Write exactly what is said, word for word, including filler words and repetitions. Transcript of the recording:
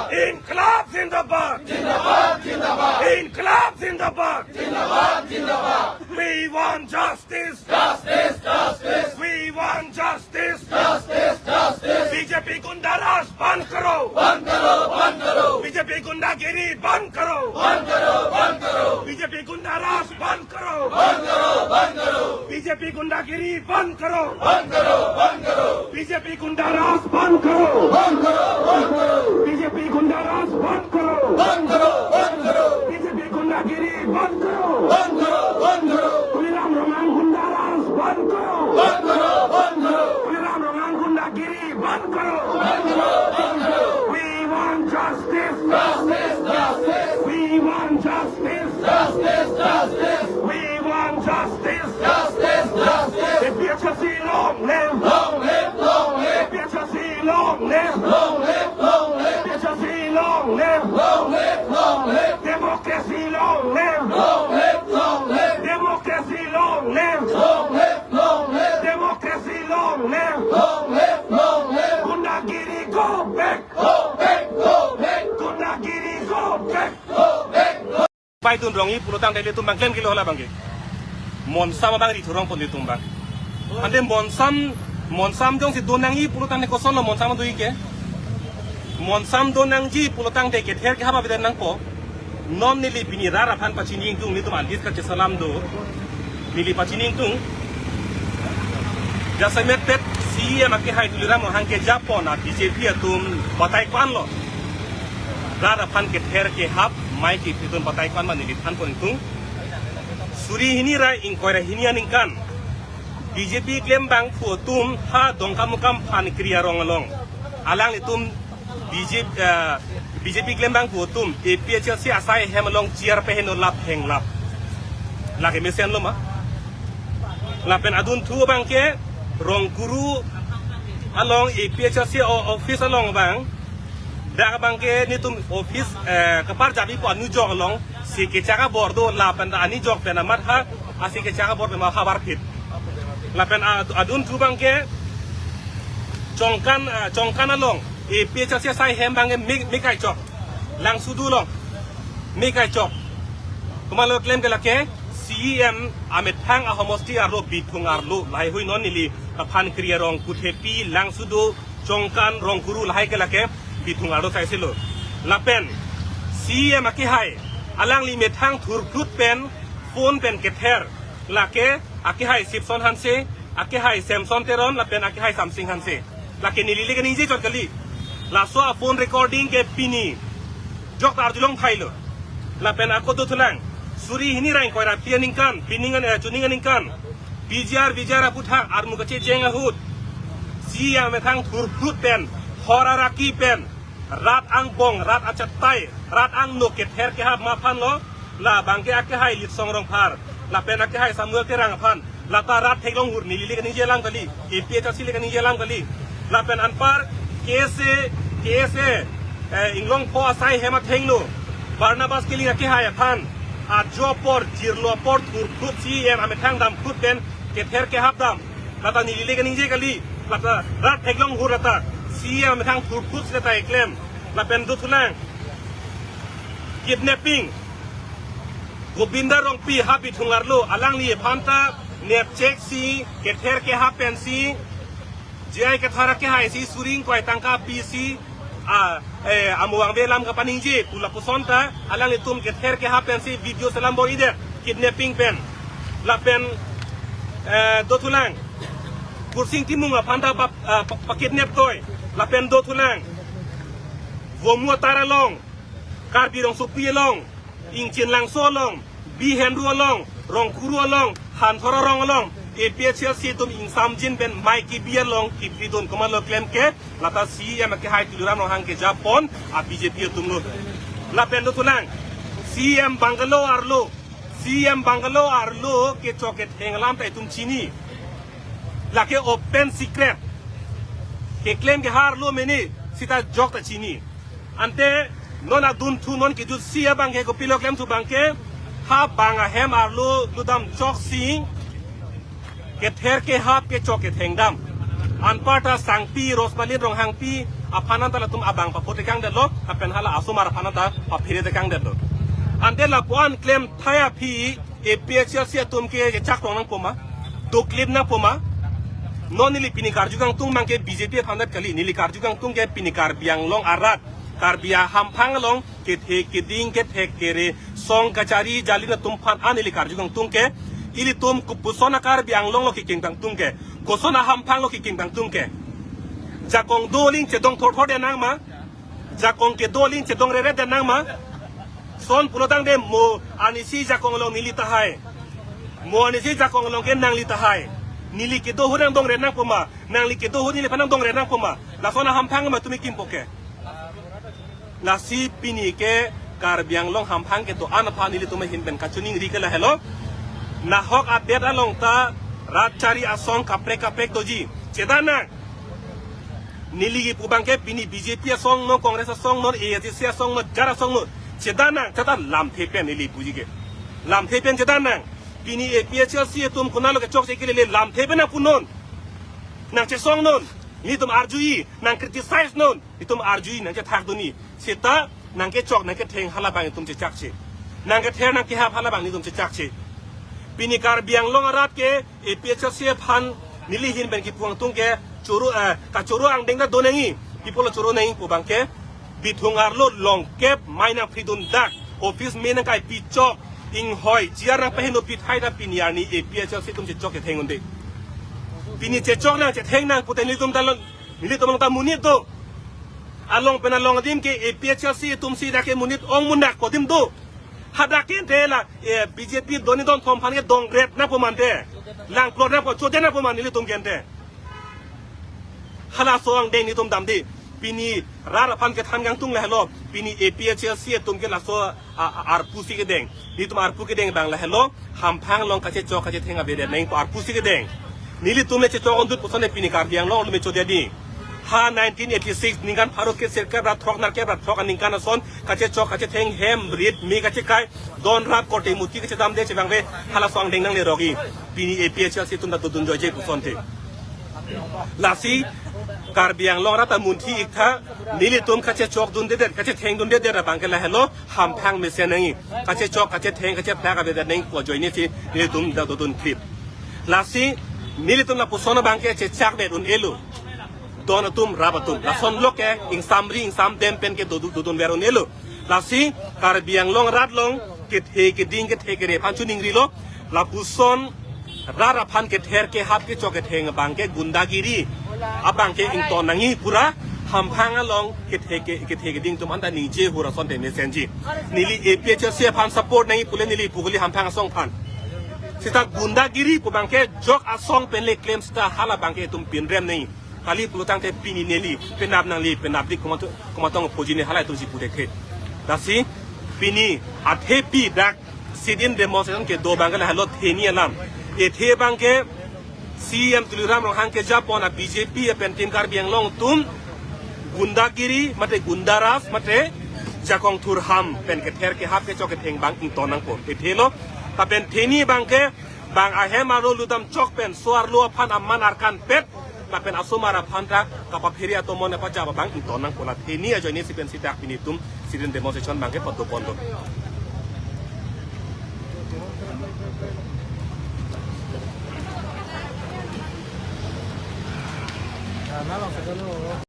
Inkilab Zindabad! Inkilab Zindabad! Inkilab Zindabad! We want justice! Justice! Justice! We want justice! Justice! Justice! B J P gunda raj bandh karo! Bandh karo! Bandh karo! B J P gundagiri bandh karo! Bandh karo! Bandh karo! B J P gunda raj bandh karo! Bandh karo! Bandh karo! B J P gundagiri bandh karo! Bandh karo! Bandh karo! B J P gunda raj bandh karo! Bandh karo! Bandh karo! B J P gunda raj bandh karo! Bandh karo! Bandh karo! B J P gundagiri bandh karo! Bandh karo! Bandh karo! Tuliram Ronghang gunda raj bandh karo! Bandh karo! Bandh karo! Tuliram Ronghang gundagiri bandh karo! Bandh karo! Bandh karo! We want justice! Justice! Justice! We want justice! Justice! Justice! We want justice! Justice! Justice! A P H L C long live! Long live! Long live! A P H L C long live! Long live! Long live! A P H L C long live! Long live! Long live! Democracy long live! Long live! Long live! Democracy long live! Long live! Long live! Democracy long live! Long live! Long live! Gundagiri go back! Go back! Go back! Gundagiri go back! Go back! Pai dun rong-i pulotangte ilitum abang klemkle lo hala abangke. Monsam abang ri thurong pon ilitum abang. Ante monsam, monsam jongsi do nang-i pulotangte kosonlo monsam do-i ke. Monsam do nangji pulotangte kether kehap abang nangpo. Non neli pini rat aphan pachini ingtung, nelitum adis kachesalam do. Neli pachini ingtung. Jasemet pet C E M akehai Tuliram Ronghang kejapon a B J P atum batai ko-anlo. Rat aphan kether kehap, mai kipidun batai ko-an ma neli thanpon ingtung. Suri hini ra ingkoi ra hini aningkan B J P klembangphu atum ha Dongkamukam Phankri arong along. Alanglitum B J P, eh, B J P klembangphu atum A P H L C asai hem along chair peheno lap henglap. Lake mesenlo ma. Lapen adunthu abangke Rongkuru along A P H L C o-, office along abang. Dak abangke nelitum office, eh, kepar jabi po anujok along. Si kechak abor do lapen ta anujok pen amat ha, asi kechak abor pen ma havar phit. Lapen a-, adunthu abangke Chongkan, ah, Chongkan along A P H L C asai hem abangke me, me kaichok. Langsudo along me kaichok. Komatlo klem ke lake C E M amethang ahomosti arlo Bithung arlo lahai hui non neli Phankri arong Kuthepi, Langsudo, Chongkan, Rongkuru lahai ke lake Bithung arlo saisilo. Lapen C E M akehai alangli methang thurphlut pen phone pen kether lake akehai Sipson Hanse, akehai Samson Teron, lapen akehai Samsing Hanse. Lake neli le kaningje chot kali. Laso a-phone recording ke pini jok ta arjulong thailo. Lapen ako dothulang. Suri hini ra ingkoi ra phli aningkan, pining an, eh, chuning aningkan. P G R, V G R aputhak armu kachecheng ahut. C E M amethang thurphlut pen, hor araki pen, rat angbong, rat achatai, rat angno kether kehap ma aphanlo, la abangke akehai Litsong Rongphar, lapen akehai Samuel Terang aphan, lata rat theklong hur neli le kaningje alam kali, A P H L C le kaningje alam kali, lapen anpar K S A, K S A, eh, Inglongpho asai hem athengno, Barnabas Killing akehai aphan, ajo apor, jirlo apor, thurphlut C E M amethang damphlut pen, kether kehap dam, lata neli le kaningje kali, lata rat theklong hur lata, C E M amethang thurphlut si lata keklem, lapen dothulang. Kidnapping. Gobinda Rongpi ha Bithung arlo, alangli aphan ta nepchek si, kether kehap pensi, J I Kathar akehai si, suri ingkoi tangka pisi, a, eh, amo vangve alam kapaningje, pu lapuson ta, alanglitum kether kehap pensi, video selam bor-idet, kidnapping pen, lapen, eh, dothulang, Kursing Timung aphan ta pa, ah, pa, pakidnap toi, lapen dothulang, Vomu atar along, Karbi Rongsopi along, Ingchin Langso along, Bihenru along, Rongkuru along, Hanthor arong along, A P H L C atum ingsamjin pen mai kebi along kipidun komatlo klem ke, lata C E M akehai Tuliram Ronghang kejapon a B J P atumlo. Lapen dothulang, C E M bungalow arlo, C E M bungalow arlo kechok ketheng alam ta itum chini. Lake open secret. Keklem ke ha arlo mene sita jok ta chini. Ante non adunthu non kejutsi abangke kopilo klemthu abangke ha bang ahem arlo ludam choksi kether kehap kechok ketheng dam. Anparta sangpi Rosmalin Ronghangpi aphan anta latum abang papo tekang detlo, lapen hala asomar aphan anta paphere tekang detlo. Ante lapu-an klemthai aphi APHLC atum ke chak rong nangpo ma, doklip nangpo ma. Non neli pini karju kangtung abangke BJP aphan det kali, neli karju kangtung ke pini Karbi Anglong arat, Karbi ahamphang along kethe keding kethek kere song kachari jali atum aphan an neli karju kangtung ke, ilitum kopuson a-Karbi Anglong lo kekim kangtung ke, koson ahamphang lo kekim kangtung ke. Jakong do aling chedong thorthor de nang ma, jakong kedo aling chedong rere de nang ma. Lason pulotangte mo arnisi jakong along neli tahai, mo arnisi jakong along ke nangli tahai. Neli kedo ahut nangdong re nangpo ma, nangli kedo ahut neliphan nangdong re nangpo ma. Lason ahamphang ma tumi kimpo ke. Lasi pini ke Karbi Anglong hamphang kedo-an aphan nelitum ahin pen kachiningri ke lahelo. Nahok adet along ta rat chari asong kaprek kaprek doji. Chedan nang. Neli kipu abangke pini BJP asong non, Congress asong non, ASDC asong non, jat asong non. Chedan nang, chedan lamthe pen neli puji ke. Lamthe pen chedan nang. Pini APHLC atum konatlo kechokche kelele lamthe pen nangpunon. Nangchesong non. Nelitum arjui, nang criticize non. Itum arjui nangchethak dunji. Seta nangkechok nangketheng halabang itum chechakche. Nangkether nangkehap halabang nelitum chechakche. Pini Karbi Anglong arat ke APHLC aphan neli ahin pen kipu kangtung ke choro, eh, kachoro angdeng ta do nangji. Pi apotlo choro nangji pu abangke, bithung arlo longkep mai nangphridun dak, office me nangkaipi chok, inghoi chair nangpaheno pithai ta pini arni APHLC atum chechok chetheng un-e. Pini chechok nang chetheng nang pute nelitum ta lo, nelitum along ta monit do. Along pen along adim ke APHLC atum si dak ke monit ong mundak ko adim do. Hadak ke ante la, eh, BJP doni don thom aphan ke dongret nangpo ma ante. Langplot nangpo, chode nangpo ma nelitum ke ante. Halaso angdeng nelitum damde. Pini rat aphan kethan kangtung lahelo. Pini APHLC atum ke laso a, a, arpu si kedeng. Nelitum arpu kedeng abang lahelo. Hamphang along kachechok kachetheng avedet nangpo arpu si kedeng. Nelitum le chechok ondut puson le pini Karbi Anglong along me chode di. Ha nineteen eighty-six ningkan pharo kre sirkep ra throk nerkep ra throk aningkan ason kachechok kachetheng hem rit me kachekai don rap korte muti kachedamde chevangve halaso angdeng nanglerokji. Pini APHLC atum ta dodun joije pusonte. Lasi Karbi Anglong arat ta munthi iktha, nelitum kachechok dundedet, kachetheng dundedet abangke lahelo, hamphang mesen nangji. Kachechok, kachetheng, kachephlak avedet nangpo ajoine si nelitum ta dodun krip. Lasi nelitum lapuson abangke chechakdet un-elo. Don atum rap atum. Lason lo ke ingsamri ingsamdem pen ke dodu-, dodunver un-elo. Lasi Karbi Anglong arat along kethe keding kethe kere aphan chiningrilo. Lapuson rat aphan kether kehap kechok ketheng abangke gundagiri abangke ington nangji pura hamphang along kethe ke, kethe keding atum anta ningje hur asonte mesenji. Neli APHLC aphan support nangji pule neli pu kali hamphang asong aphan. Seta gundagiri pu abangke jok asong pen le klem seta halabangke itum pinrem nangji. Kali pulotangte pini neli penap nangli penap dik komat-, komatong puji ne halai atum si pu dekhe. Lasi pini athepi dak sit-in demonstration kedo abangke lahelo theni alam. Ethe abangke CEM Tuliram Ronghang kejapon a BJP pen Team Karbi Anglong atum gundagiri mate gundaraj mate jakong thurham pen kether kehap kechok ketheng abang ington nangpo. Ethelo. Lapen theni abangke bang ahem arlo ludam chok pen so-arlo aphan aman arkan pet lapen asomar aphan ta kapaphere atomon apachap abang ington nangpo. La theni ajoine si pensi dak pini itum sit-in demonstration abangke patu ponlo.